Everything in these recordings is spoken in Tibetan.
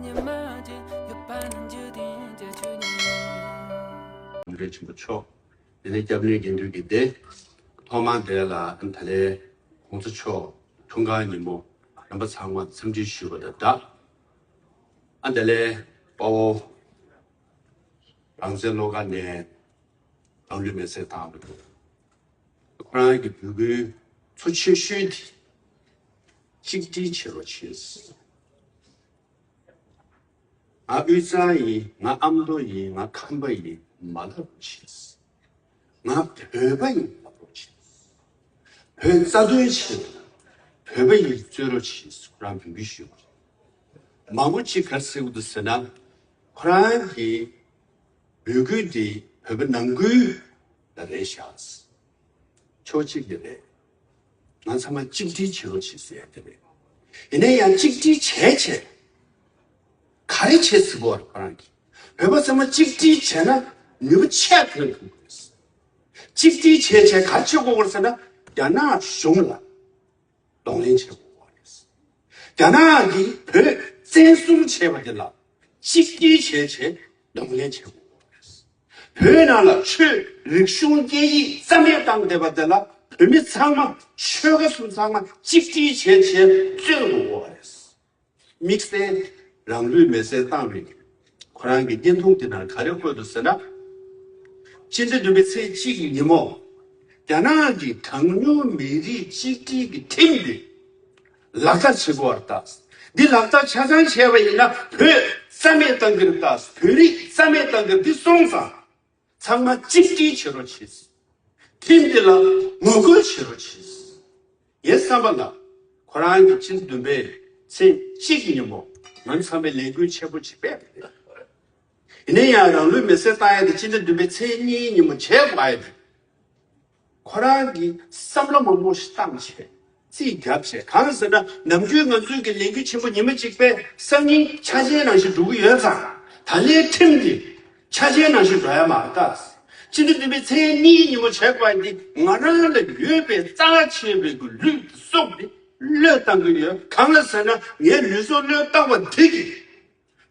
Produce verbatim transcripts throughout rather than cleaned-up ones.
ཉི་མ་ཅན་ཡོད་པ་ན་འཇིག་རྟེན་གྱི་ཆོས་ཉིད། འབྲེལ་ཆེན་པོ་མཆོག་དེ་ནས་སྐྱབས་གནས་དགེ་འདུན་གྱི་སྡེ། ཐོག་མ་དེ་ལ་ད་ལས་༸གོང་ས་མཆོག་འཁྲུངས་སྐར་ཉིན་མོ་རྣམ་པ་ཚང་མ་འཚམས་འདྲི་ཞུ་བ་དང་སྦྲགས། ཨ་དེ་ལས་དཔའ་བོ་རང་བཙན་བློ་དགའ་ནས་རང་ལུས་མེར་སྲེག་བཏང་བ་འདུག་ཁོ་རང་གི་འབོད་སྐུལ་གཙོ་ཆེ་ཤོས་དེ་གཅིག་སྒྲིལ་བྱེད་རོགས་བྱེད། ང་དབུས་གཙང་ཡིན། ང་ཨ་མདོ་ཡིན། ང་ཁམས་པ་ཡིན་མ་ལབ་རོགས་བྱེད། ང་བོད་པ་ཡིན་ལབ་རོགས་བྱེད། བོད་རྩ་དོན་ཆེད་ལ་བོད་པ་ཡིན་རྩོད་རོགས་བྱེད། ཁོ་རང་འབོད་སྐུལ་ཞུས་པ་རེད། མང་པོ་ཅིག་ག་རེ་ཟེར་གྱི་འདུག་ཟེར་ན། ཁོ་རང་གི་འབོད་སྐུལ་འདི་བོད་པ་ནང་ཁུལ་ལ་རེད་ཤག་ཕྱོགས་གཅིག་ནས་རེད། ང་ཚང་མ་གཅིག་སྒྲིལ་བྱེད་རོགས་བྱེད་ཟེར་ཡ་དེ་རེད། ཡིན་ན་ཡང་གཅིག་སྒྲིལ་བྱས་བྱས་ག་རེ་བྱེད་སྲིད་པ་རེད། ཁོ་རང་གིས་བོད་པ་ཚང་མ་གཅིག་སྒྲིལ་བྱས་ན་ནུས་པ་ཆེ་ཐོན་ཐུབ་དགོས་རེད། གཅིག་སྒྲིལ་བྱས་བྱས་ག་རེ་བྱེད་དགོས་རེད་ཟེར་ན། རྒྱ་ནག་གཞུང་ལ་གདོང་ལེན་བྱེད་དགོས་རེད། རྒྱ་ནག་གིས་བོད་བཙན་བཟུང་བྱས་པ་དེ་ལ་གཅིག་སྒྲིལ་བྱས་བྱས་གདོང་ལེན་བྱེད་དགོས་རེད། བོད་ནང་ལ་ཆོས་རིག་གཞུང་སྐད་ཡིག་རྩ་མེད་བཏང་བསྡད་པ་དེ་ལ་བོད་མི་ཚང་མ་ཆོལ་ཁ་གསུམ་ཚང་མ་གཅིག་སྒྲིལ་བྱས་བྱས་རྩོད་དགོས་རེད། དམིགས་བསལ་རང་ལུས་མེར་སྲེག་བཏང་བའི་ཁོ་རང་གི་བརྙན་ཐུང་དེ་ནང་ག་རེ་བཀོད་འདུག་ཟེར་ན། སྤྱི་ཟླ་བདུན་པའི་ཚེས་གཅིག་གི་ཉིན་མོ། རྒྱ་ནག་གི་གྲངས་ཉུང་མི་རིགས་གཅིག་སྒྲིལ་གྱི་ཁྲིམས་འདི་ལག་བསྟར་བྱེད་དགོས་པ་རེད་ད། འདི་ལག་བསྟར་ཆ་ཚང་བྱས་པ་ཡིན་ན་བོད་རྩ་མེད་བཏང་གི་རེད་ད། བོད་རིགས་རྩ་མེད་བཏང་གི་རེད། འདི་སོང་ཙང་། ཚང་མ་གཅིག་སྒྲིལ་བྱེད་རོགས་བྱེད། ཁྲིམས་འདི་ལ་ངོ་རྒོལ་བྱེད་རོགས་བྱེད། ངའི་བསམ་པ་ལ་ཁོ་རང་གི་ཕྱི་ཟླ་བདུན་པའི་ཚེས་གཅིག་ཉིན་མོ་ང་ཚང་མས་ལས་འགུལ་ཆེན་པོ་ཅིག་སྤེལ་བ་རེད། ཡིན་ན་ཡང་རང་ལུས་མེར་སྲེག་བཏང་ཡ་དེ་ཕྱི་ཟླ་བདུན་པའི་ཚེས་གཉིས་ཉིན་མོ་བྱས་དགོས་ཡ་དེ། ཁོ་རང་གིས་བསམ་བློ་མང་པོ་ཞིག་བཏང་བྱས། རྩིས་བརྒྱབ་བྱས། གང་ཟེར་ན་ནམ་རྒྱུན་ང་ཚོའི་གི་ལས་འགུལ་ཆེན་པོ་ཉི་མ་གཅིག་པའི་སང་ཉིན་ཆ་ཆེན་ནང་བཞིན་འགྲོ་གི་ཡོད་ཙང་། ད་ལན་ཁྲིམས་འདི་ཆ་ཆེན་ནང་བཞིན་འགྲོ་ཡ་མ་རེད་ད། སྤྱི་ཟླ་བདུན་པའི་ཚེས་གཉིས་ཉིན་མོ་བྱས་དགོས་པ་འདི་ང་རང་ལ་ཡོད་པའི་རྩ་ཆེ་བའི་གི་ལུས་སྲོག་འདི་བློས་བཏང་གི་ཡོད། གང་ལ་ཟེར་ན་ངའི་ལུས་སྲོག་བློས་བཏང་བ་འདི་གིས་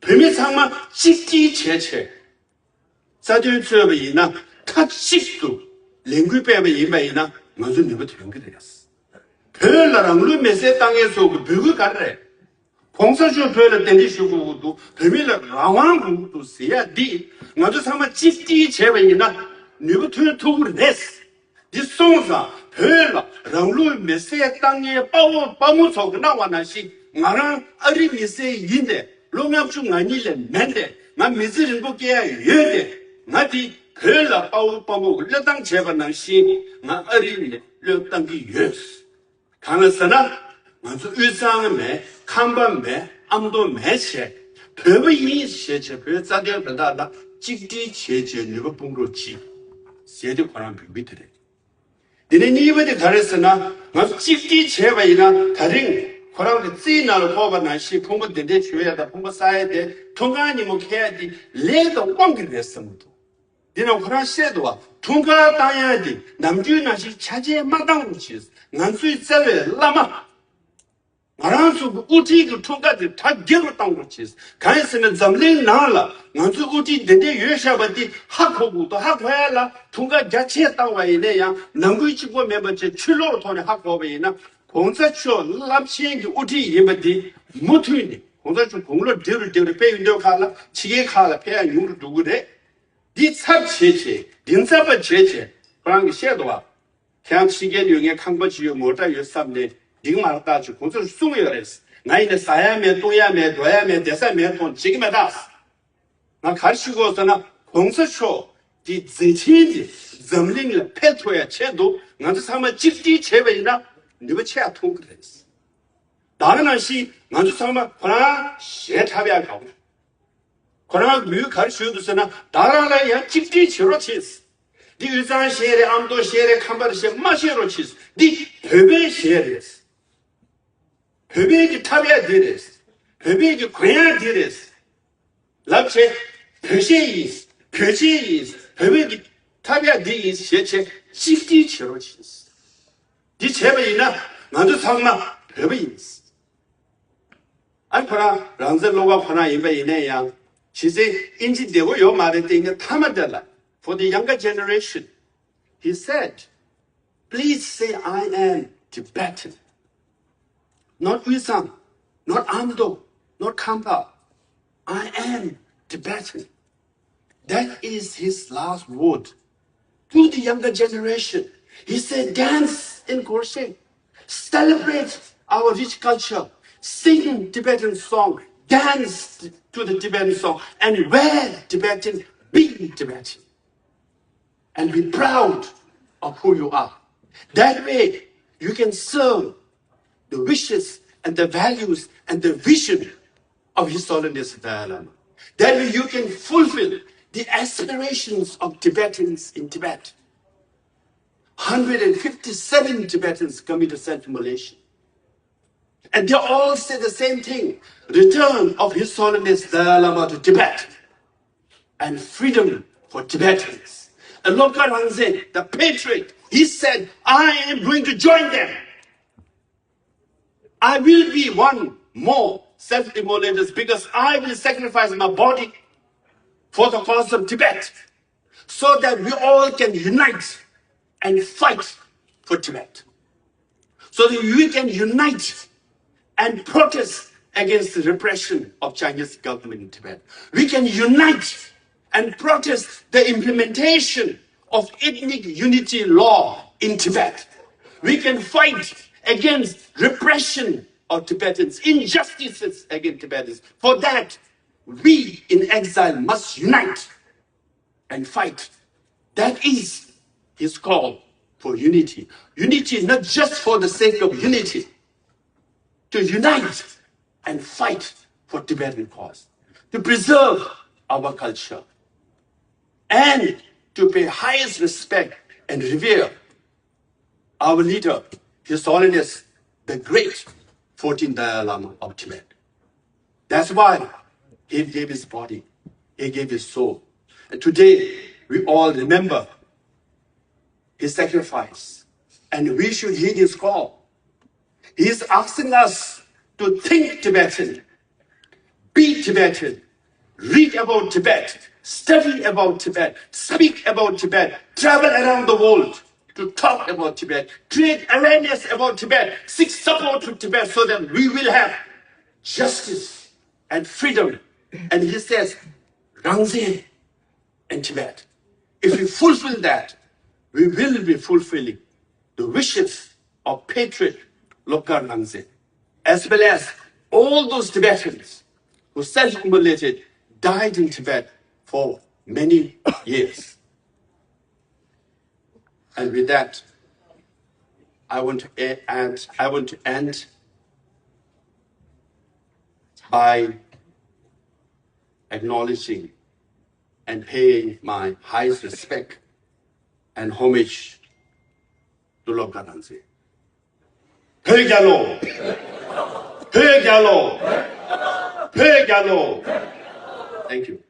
བོད་མི་ཚང་མ་གཅིག་སྒྲིལ་བྱས་བྱས། རྩ་དོན་རྩོད་པ་ཡིན་ན་མཐའ་གཅིག་ཏུ་ལས་འགུལ་སྤེལ་བ་ཡིན་པ་ཡིན་ན་ང་ཚོ་ནུས་པ་ཐོན་གྱི་རེད། བོད་ལ་རང་ལུས་མེར་སྲེག་བཏང་མཁན་ཚོ་གི་འབོད་སྐུལ་ག་རེ་རེད། གོང་ས་མཆོག་བོད་ལ་གདན་འདྲེན་ཞུ་དགོས་ཀྱི་འདུག་བོད་མི་ལ་རང་དབང་དགོས་ཀྱི་འདུག་ཟེར་ཡ་འདི་ང་ཚོ་ཚང་མ་གཅིག་སྒྲིལ་བྱས་པ་ཡིན་ན་ནུས་པ་ཐོན་ཐུབ་ཀྱི་རེད། འདི་སོང་ཙང་བོད་ལ་རང་ལུས་མེར་སྲེག་བཏང་མཁན་དཔའ་བོ་དཔའ་མོ་ཚོ་གིས་གནང་བ་ནང་བཞིན་ང་རང་ཨ་རི་མི་སེར་ཡིན་ཏེ་ལོ་ལྔ་བཅུ་ང་གཉིས་ལས་མེད་དེ་ང་མི་ཚེ་རིང་པོ་སྐྱེལ་ཡ་ཡོད་དེ་ང་འདི་བོད་ལ་དཔའ་བོ་དཔའ་མོ་གིས་བློས་བཏང་བྱས་པ་ནང་བཞིན་ང་ཨ་རི་ནས་བློས་བཏང་གི་ཡོད། གང་ལ་ཟེར་ན། ང་ཚོ་དབུས་གཙང་མེད། ཁམས་པ་མེད། ཨ་མདོ་མེད་བྱས། བོད་པ་ཡིན་ཞེས་བྱས་བོད་རྩ་དོན་དོན་དག་ལ་གཅིག་སྒྲིལ་བྱས་བྱས་ནུས་པ་སྤུངས་རོགས་གྱིས། ཟེར་ཏེ་ཁོ་རང་འབོད་སྐུལ་དེ་རེད། དེ་ནས་གཉིས་པ་དེ་ག་རེ་ཟེར་ན། ང་ཚོ་གཅིག་སྒྲིལ་བྱས་པ་ཡིན་ན་ད་རིང་ཁོ་རང་གི་རྩིས་ནང་ལ་འཁོད་པ་ནང་བཞིན་ཕུང་པོ་འདི་འདྲས་བྱུང་ཡ་དང་ཕུང་པོ་བསགས་ཡ་དེ་འཁྲུངས་སྐར་ཉིན་མོ་འཁེལ་ཡ་དེ་ལས་དང་དབང་གིས་རེད་བསམ་གྱི་འདུག་འདི་ནང་ཁོ་རང་བཤད་འདུག་བ། འཁྲུངས་སྐར་བཏང་ཡ་དེ་ནམ་རྒྱུན་ནང་བཞིན་ཆ་ཆེན་མ་བཏང་རོགས་བྱེད། ང་ཚོའི་རྩ་བའི་བླ་མ། ང་རང་ཚོ་གི་དབུ་ཁྲིད་ཀྱི་འཁྲུངས་སྐར་དེ་གྲ་རྒྱས་པོ་བཏང་རོགས་བྱེད། གང་ཡིན་ཟེར་ན་འཛམ་གླིང་ནང་ལ་ང་ཚོའི་དབུ་ཁྲིད་འདི་འདྲས་ཡོད་བཞག་པ་དེ་ཧ་གོ་དགོས་འདུག་ཧ་གོ་ཡ་ལ་འཁྲུངས་སྐར་རྒྱ་ཆེ་བཏང་བ་ཡིན་ན་ཡང་ནང་ཁུལ་གཅིག་པོ་མིན་པ་བྱས་ཕྱི་ལོགས་ཐོག་ནས་ཧ་གོ་བ་ཡིན་ན་གོང་ས་མཆོག་རླབས་ཆེན་གྱི་དབུ་ཁྲིད་ཡིན་པ་འདི་མུ་མཐུད་ནས་གོང་ས་མཆོག་དགུང་ལོ་བགྲེས་རུ་བགྲེས་རུ་ཕེབས་ཡོང་དུས་ཁ་ལ་ཕྱི་རྒྱལ་ཁག་ལ་ཕེབས་ཡ་ཉུང་རུ་འགྲོ་གི་རེད། འདི་ཚབ་བྱེད་བྱེད་འདི་ཚབ་པ་བྱེད་བྱེད་ཁོ་རང་གིས་བཤད་འདུག་བ། ཁྱེད་རང་ཕྱི་རྒྱལ་ཡོད་མཁན་ཁང་པ་ཅིག་ཡོད་མོ་ཊ་ཡོད་བསམ་ནས་འགྲིག་མ་རེད་ད་ཅེས་གོང་ས་གསུངས་ཡོད་རེད། ང་ཡིན་ན་ཟ་ཡ་མེད་བཏུང་ཡ་མེད་འགྲོ་ཡ་མེད་བསྡད་ས་མེད་མཐོང་བྱེད་ཀྱི་མེད་ད། ང་ག་རེ་ཞུ་དགོས་ཟེར་ན་གོང་ས་མཆོག་འདི་མཛད་འཕྲིན་འདི་འཛམ་གླིང་ལ་ཕན་ཐོགས་ཡ་ཆེད་དུ་ང་ཚོ་ཚང་མ་གཅིག་སྒྲིལ་བྱས་པ་ཡིན་ན་ནུས་པ་ཆེ་ཡ་ཐོན་གི་རེད། ད་ག་ནང་བཞིན་ང་ཚོ་ཚང་མ་ཁོ་རང་གཞས་འཁྲབ་ཡ་དགའ་བོ། ཁོ་རང་གིས་ག་རེ་ཞུས་འདུག་ཟེར་ན་ད་རང་ལ་ཡང་གཅིག་སྒྲིལ་བྱེད་རོགས་བྱེད། འདི་དབུས་གཙང་གཞས་རེད། ཨ་མདོ་གཞས་རེད། ཁམས་པ་གཞས་མ་བཤད་རོགས་བྱེད། འདི་བོད་པའི་གཞས་རེད། བོད་པའི་གི་འཁྲབ་ཡ་འདི་རེད། བོད་པའི་གི་གོན་ཡ་འདི་རེད། ལབ་བྱས། བོད་གཞས་ཡིན། བོད་ཆས་ཡིན། བོད་པའི་གི་འཁྲབ་ཡ་འདི་ཡིན་ཞེས་བྱས་གཅིག་སྒྲིལ་བྱེད་རོགས་བྱེད། འདི་བྱས་པ་ཡིན་ན་ང་ཚོ་ཚང་མ་བོད་པ་ཡིན། ཨ་ཁོ་རང་རང་བཙན་བློ་དགའ་ཁོ་རང་ཡིན་པ་ཡིན་ན་ཡང་། གཞི་རྩའི་ཨིན་ཇི་བདེ་བོ་ཡོད་མ་རེད་དེ། ངས་མཐའ་མ་དེ་ལ། For the younger generation, he said, please say, I am Tibetan. Not Uyesang, not Amdo, not Khampa. I am Tibetan. That is his last word to the younger generation. He said, dance in Gorshe, celebrate our rich culture, sing Tibetan song, dance to the Tibetan song, and wear Tibetan, be Tibetan, and be proud of who you are. That way, you can serve the wishes and the values and the vision of His Holiness the Dalai Lama. That way, you can fulfill the aspirations of Tibetans in Tibet. Hundred and fifty-seven Tibetans committed self-immolation. And they all say the same thing: return of His Holiness the Dalai Lama to Tibet and freedom for Tibetans. And Lobkar Rangzen, the patriot, he said, I am going to join them. I will be one more self-immolator because I will sacrifice my body for the cause of Tibet, so that we all can unite and fight for Tibet, so that we can unite and protest against the repression of Chinese government in Tibet. We can unite and protest the implementation of ethnic unity law in Tibet. We can fight against repression of Tibetans, injustices against Tibetans. For that, we in exile must unite and fight. That is his call for unity. Unity not just for the sake of unity, to unite and fight for Tibetan cause, to preserve our culture, and to pay highest respect and revere our leader, His Holiness the Great fourteenth Dalai Lama of Tibet. That's why he gave his body, he gave his soul. And today, we all remember his sacrifice, and we should heed his call. He is asking us to think Tibetan, be Tibetan, read about Tibet, study about Tibet, speak about Tibet, travel around the world to talk about Tibet, create awareness about Tibet, seek support to Tibet, so that we will have justice and freedom. And he says, Rangzen and Tibet. If we fulfill that, we will be fulfilling the wishes of patriot Lobkar Rangzen, as well as all those Tibetans who self-immolated, died in Tibet for many years. And with that, I want to a- and I want to end by acknowledging and paying my highest respect and homage to Lobkar Rangzen. བོད་རྒྱལ་ལོ། བོད་རྒྱལ་ལོ། བོད་རྒྱལ་ལོ། Thank you.